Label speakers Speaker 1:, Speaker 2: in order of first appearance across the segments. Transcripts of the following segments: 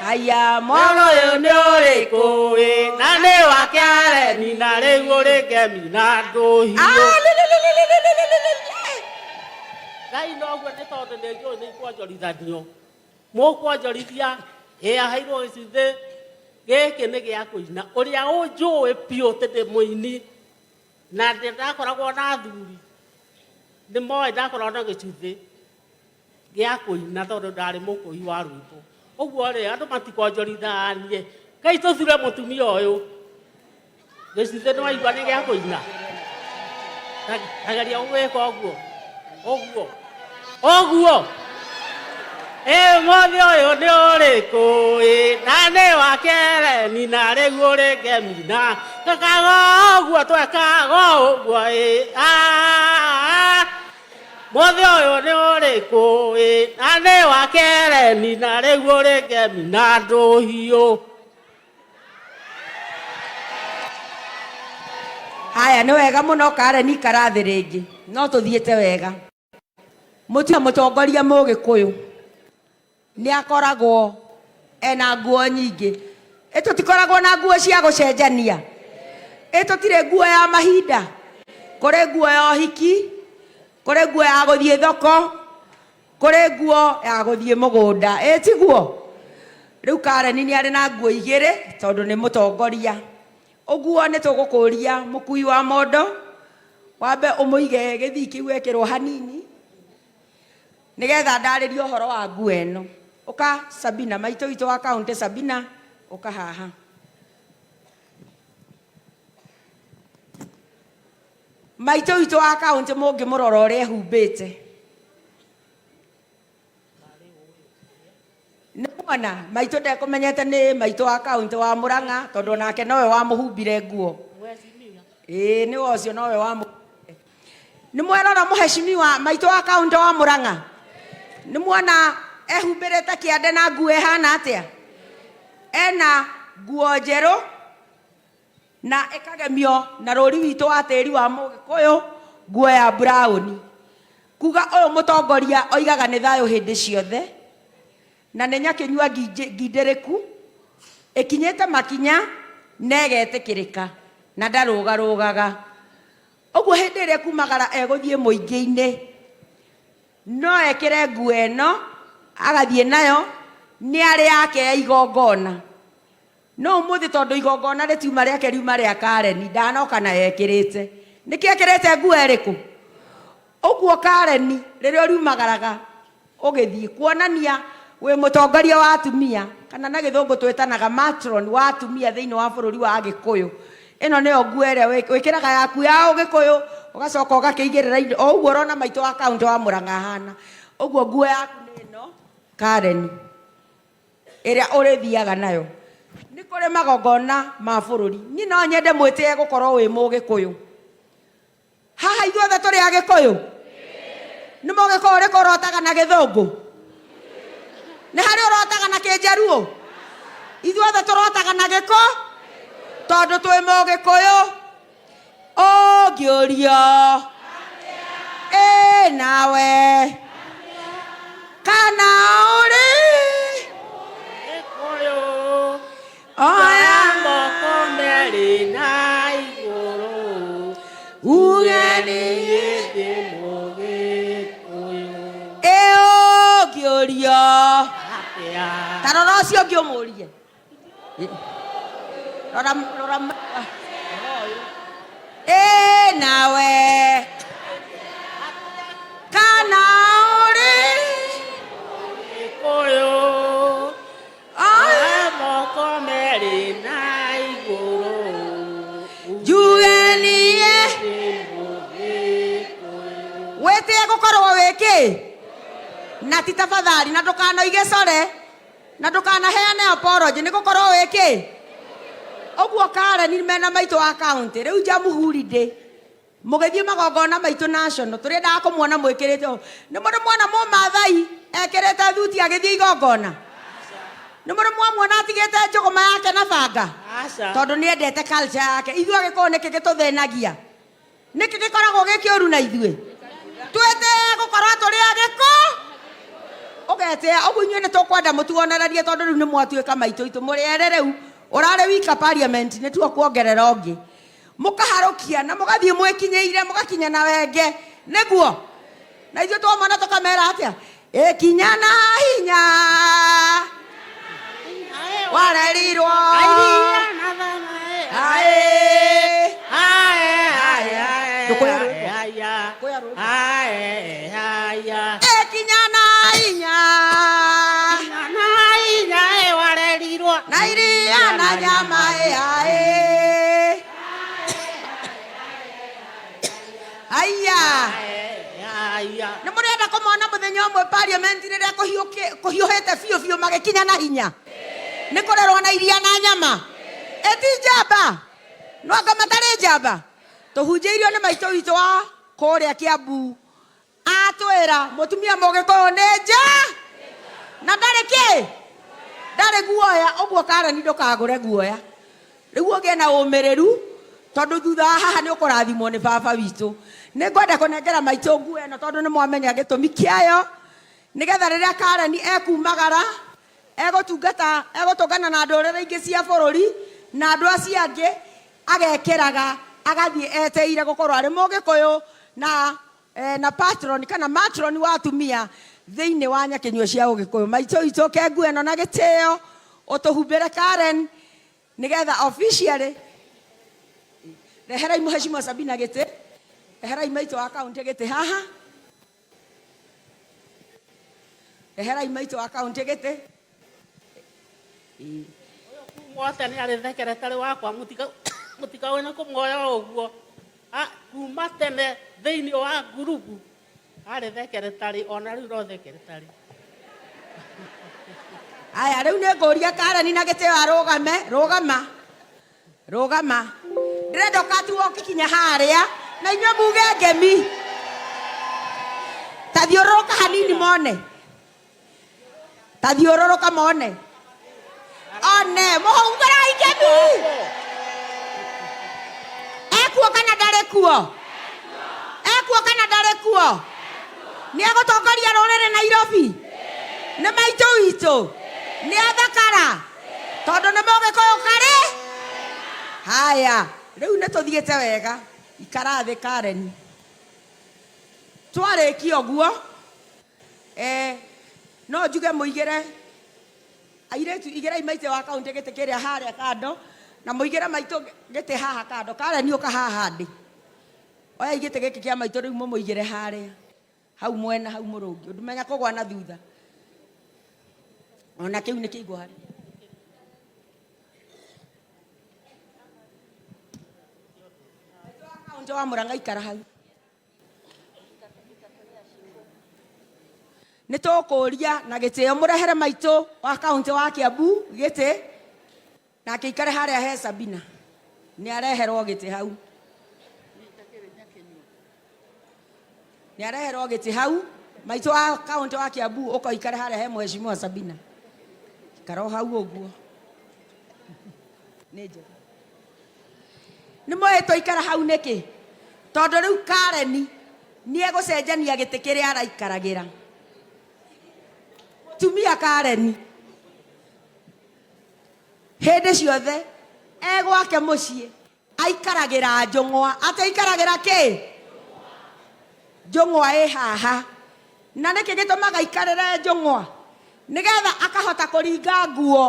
Speaker 1: Haya, mwana
Speaker 2: Ũyũ nĩ ũrĩkũ ĩ, na nĩ wa Kĩareni na rĩu ũrĩ ngemi na ndũhiũ.
Speaker 1: Ah, li, li, li, li, li, li, li, li, li, li.
Speaker 2: Ngai noguo nĩ tondũ nĩ njũĩ nĩ ikwonjorithanio. Mũkwonjorithia ĩ aheirwo gĩcuthĩ gĩkĩ nĩ gĩa kũina. Ũrĩa ũnjũĩ biũ atĩ ndĩ mũini na ndĩ ndakoragwo na athuri nĩ moĩ ndakoragwo na gĩcuthĩ gĩa kũina tondũ ndarĩ mũkũi wa rwĩmbo. Ũguo rĩ, andũ matikonjorithanie. Ngai tũthure mũtumia ũyũ. Gĩcuthĩ nĩ waigua nĩ gĩa kũina. Tageria gũgĩka ũguo. Ũguo. Ũguo. Ĩ mũthĩ ũyũ nĩ ũrĩkũ ĩ, na nĩ wa Kereni na rĩu ũrĩ ngemi na twekaga ũguo twekaga ũguo ĩ ah. Mũthĩ ũyũ nĩ ũrĩkũ ĩ, na nĩ wa Kereni na rĩu ũrĩ ngemi na ndũhiũ.
Speaker 1: Haya, nĩ wega mũno Karen, ikara thĩ rĩngĩ, no tũthiĩte wega. Mũtumia mũtongoria Mũgĩkũyũ nĩ akoragwo ena nguo nyingĩ. Ĩ tũtikoragwo na nguo cia gũcenjania? Ĩ tũtirĩ nguo ya mahinda? Kũrĩ nguo ya ũhiki, kũrĩ nguo ya gũthiĩ thoko, kũrĩ nguo ya gũthiĩ mũgũnda. Ĩ tiguo? Rĩu Karen nĩ arĩ na nguo igĩrĩ tondũ nĩ mũtongoria. Ũguo nĩ tũgũkũria mũkui wa mondo, wambe ũmũige gĩthii kĩu ekĩrwo hanini, nĩgetha ndarĩrie ũhoro wa nguo ĩno. Ũka Sabina, maitũ witũ wa kaũntĩ Sabina, ũka haha. Maitũ witũ wa kaũntĩ mũngĩmũrora ũrĩa ehumbĩte. Nĩ muona maitũ ndekũmenyete nĩ maitũ wa kaũntĩ wa Murang'a tondũ onake nowe wamũhumbire nguo. Ĩĩ nĩwe ũcio nowe wamũhumbire. Nĩ mwerora mũheshimiwa maitũ wa kaũntĩ wa Murang'a? Nĩ muona ehumbĩrĩte kĩande na nguo ĩhana atĩa? Ena nguo njerũ na ĩkagemio na rũri witũ wa tĩri wa Mũgĩkũyũ, nguo ya buraũni. Kuga ũyũ mũtongoria oigaga nĩ thayũ hĩndĩ ciothe, na nĩ nyakĩnyua ngindĩrĩku, ĩkinyĩte makinya na ĩgetĩkĩrĩka, na ndarũgarũgaga. Ũguo hĩndĩ ĩrĩa ekumagara egũthiĩ mũingĩ-inĩ, no ekĩre nguo ĩno, agathiĩ nayo, nĩ arĩ yake ya igongona. No ũmũthĩ tondũ igongona rĩtiuma rĩake riuma rĩa Karen, ndanoka na ekĩrĩte. Nĩkĩ ekĩrĩte nguo ĩrĩkũ? Ũguo Karen rĩrĩa ũriumagaraga ũgĩthiĩ kuonania wĩ mũtongoria wa atumia kana na gĩthũngũ twĩtanaga matron wa atumia thĩinĩ wa bũrũri wa Agĩkũyũ. Ĩno nĩyo nguo ĩrĩa wĩkĩraga yaku ya ũgĩkũyũ ũgacoka ũgakĩigĩrĩra indo o ũguo ũrona maitũ wa kaũntĩ wa Mũrang'a ahana. Ũguo nguo yaku nĩ ĩno Karen. Ĩrĩa ũrĩthiaga nayo. Nĩ kũrĩ magongona ma bũrũri. Niĩ no nyende mwĩtĩe gũkorwo wĩ Mũgĩkũyũ. Haha ithuothe tũrĩ Agĩkũyũ? Nĩ Mũgĩkũyũ ũrĩkũ ũrotaga na Gĩthũngũ? Nĩ harĩ ũrotaga na Kĩnjaruo? Ithuothe tũrotaga na Gĩkũ tondũ twĩ Mũgĩkũyũ. Ũngĩũrio ĩ nawe kana ũrĩ
Speaker 2: Gĩkũyũ
Speaker 1: oya
Speaker 2: moko merĩ na igũrũ
Speaker 1: uge nĩ
Speaker 2: ndĩ Mũgĩkũyũ.
Speaker 1: Ĩ ũngĩũrio
Speaker 2: Atĩa?
Speaker 1: Ta rora ũcio ũngĩ ũmũrie. Rora, rora, ĩ nawe kana ũrĩ
Speaker 2: Gĩkũyũ
Speaker 1: oya
Speaker 2: moko merĩ na igũrũ
Speaker 1: njuge niĩ
Speaker 2: ndĩ Mũgĩkũyũ.
Speaker 1: Wĩtĩe gũkorwo wĩ kĩ na ti tafadhali na ndũkanoige core Na ndũkanaheane apology nĩ gũkorwo wĩ kĩ? Ũguo Karen mena maitũ wa county rĩu Jamhuri ndĩ mũgĩthiĩ magongona maitũ national tũrĩendaga kũmuona mwĩkĩrĩte ũũ. Nĩ mũrĩ muona mũmathai ekĩrĩte thuti agĩthiĩ igongona? Nĩ mũrĩ mwamuona atigĩte njũgũma yake na banga?
Speaker 2: Aca.
Speaker 1: Tondũ nĩ endete culture yake. Ithuĩ Agĩkũyũ nĩkĩ gĩtũthĩnagia? Nĩkĩ gĩkoragwo gĩ kĩũru na ithuĩ? Twĩtĩe gũkorwo tũrĩ Agĩkũ. Ũgetĩa ũguo inyuĩ nĩ tũkwenda mũtuonererie tondũ rĩu nĩ mwatuĩka maitũ itũ mũrĩ erĩ rĩu ũrarĩ wika parliament nĩ tuo kuongerera ũngĩ mũkaharũkia na mũgathiĩ mwĩkinyĩire mũgakinya na wenge nĩguo na ithuĩ twamona tũkamera atĩa ĩkinya na hinya warerirwo aĩ Ndũkoya rwĩmbo. Koya rwĩmbo. Ĩkinya na hinya na iria na nyama ĩ aĩ aya nĩ mũrenda kũmona mũthenya ũmwe parliament rĩrĩa kũhiũhĩte biũ biũ magĩkinya na hinya nĩ kũrerwo na iria na nyama ĩti njamba no anga matarĩ njamba tũhunjĩirio nĩ maitũ witũ wa kũrĩa Kiambu atwĩra mũtumia mũgĩkũyũ nĩ nja na ndarĩ kĩ ndarĩ guoya ũguo Karen ndũkagũre guoya rĩu ũgĩe na ũmĩrĩru tondũ thutha wa haha nĩ ũkũrathimwo nĩ baba witũ nĩ ngwenda kũnengera maitũ nguo ĩno tondũ nĩ mwamenya gĩtũmi kĩayo nĩgetha rĩrĩa Karen ekumagara egũtungata egũtũngana na ndũrĩrĩ ingĩ cia bũrũri na andũ acio angĩ agekĩraga agathiĩ eteire gũkorwo arĩ mũgĩkũyũ na na patron kana matron wa atumia thĩinĩ wa nyakĩnyuo cia ũgĩkũyũ maitũ witũ ke nguo ĩno na gĩtĩo ũtũhumbĩre Karen nĩgetha officially reherai mũheshimiwa Sabina gĩtĩ reherai maitũ wa kaunti gĩtĩ haha reherai maitũ wa kaunti gĩtĩ
Speaker 2: Mwote nĩ arĩ thekeretarĩ wakwa mũtikawe nĩ kũmuoya ũguo kuma tene thĩinĩ wa ngurubu arĩ thekeretarĩ ona rĩu no thekeretarĩ.
Speaker 1: Aya rĩu nĩ ngũria Karen na gĩtĩo arũgame rũgama rũgama ndĩrenda ũkatuo ũkĩkinya harĩa na inyuĩ muge ngemi ta thiũrũrũka hanini mone ta thiũrũrũka mone one mũhũngũrai ngemi ekuo kana ndarĩ kuo ekuo kana ndarĩ kuo nĩ egũtongoria rũrĩrĩ Nairobi nĩ maitũ witũ nĩ athakara tondũ nĩ mũgĩkũyũ karĩ haya rĩu nĩ tũthiĩte wega ikara thĩ Karen twarĩkia ũguo no njuge mũigĩre airĩtu igĩrai maitũ wa kaunti gĩtĩ kĩrĩa harĩa kando na mũigĩre maitũ gĩtĩ haha kando Karen ũka haha ndĩ oya gĩtĩ gĩkĩ kĩa maitũ rĩu mũmũigĩre harĩa hau mwena hau mũrũngi ũndũmenya kũgwa na thutha ona kĩu nĩ kĩigwo harĩa Maitũ wa kaunti wa Murang'a ikara hau nĩ tũkũria na gĩtĩo mũrehere maitũ wa kaunti wa Kiambu gĩtĩ nake ikare harĩa he Sabina nĩ areherwo gĩtĩ hau nĩ areherwo gĩtĩ hau maitũ wa kaunti wa Kiambu ũka ikare harĩa he mheshimiwa Sabina ikara o hau ũguo nĩ njega nĩ moĩ twaikara hau nĩkĩ tondũ rĩu Karen nĩ egũcenjania gĩtĩ kĩrĩa araikaragĩra tumia Karen hĩndĩ ciothe egwake mũciĩ aikaragĩra njũng'wa atĩ aikaragĩra kĩ njũng'wa ĩ haha na nĩkĩ gĩtũmaga aikarĩre njũng'wa nĩgetha akahota kũringa nguo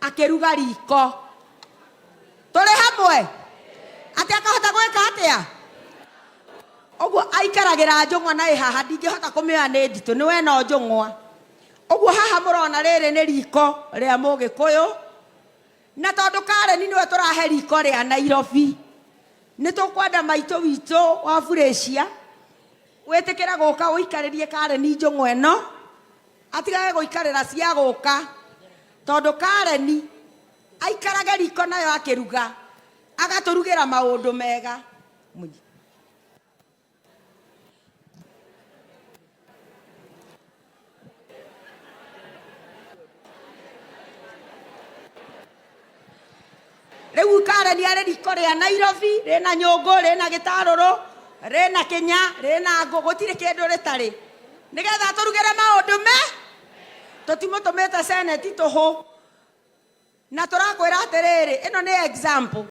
Speaker 1: akĩruga riko tũrĩ hamwe atĩ akahota gwĩka atĩa ũguo aikaragĩra njũng'wa na ĩ haha ndingĩhota kũmĩoya nĩ nditũ nĩ we no njũng'wa ũguo haha mũrona rĩrĩ nĩ riko rĩa mũgĩkũyũ na tondũ Karen nĩwe tũrahe riko rĩa Nairobi nĩ tũkwenda maitũ witũ wa Furacia wĩtĩkĩre gũka ũikarĩrie Karen njũng'wa ĩno atigage gũikarĩra cia gũka tondũ Karen aikarage riko nayo akĩruga agatũrugĩra maũndũ mega Mũnyi. Rĩu Karen arĩ riko rĩa Nairobi rĩna nyũngũ rĩna gĩtarũrũ rĩna kĩnya rĩna ngũ gũtirĩ kĩndũ rĩtarĩ nĩgetha atũrugĩre maũndũ me Tũtimũtũmĩte seneti tũhũ na tũrakwĩra atĩrĩrĩ, ĩno nĩ example.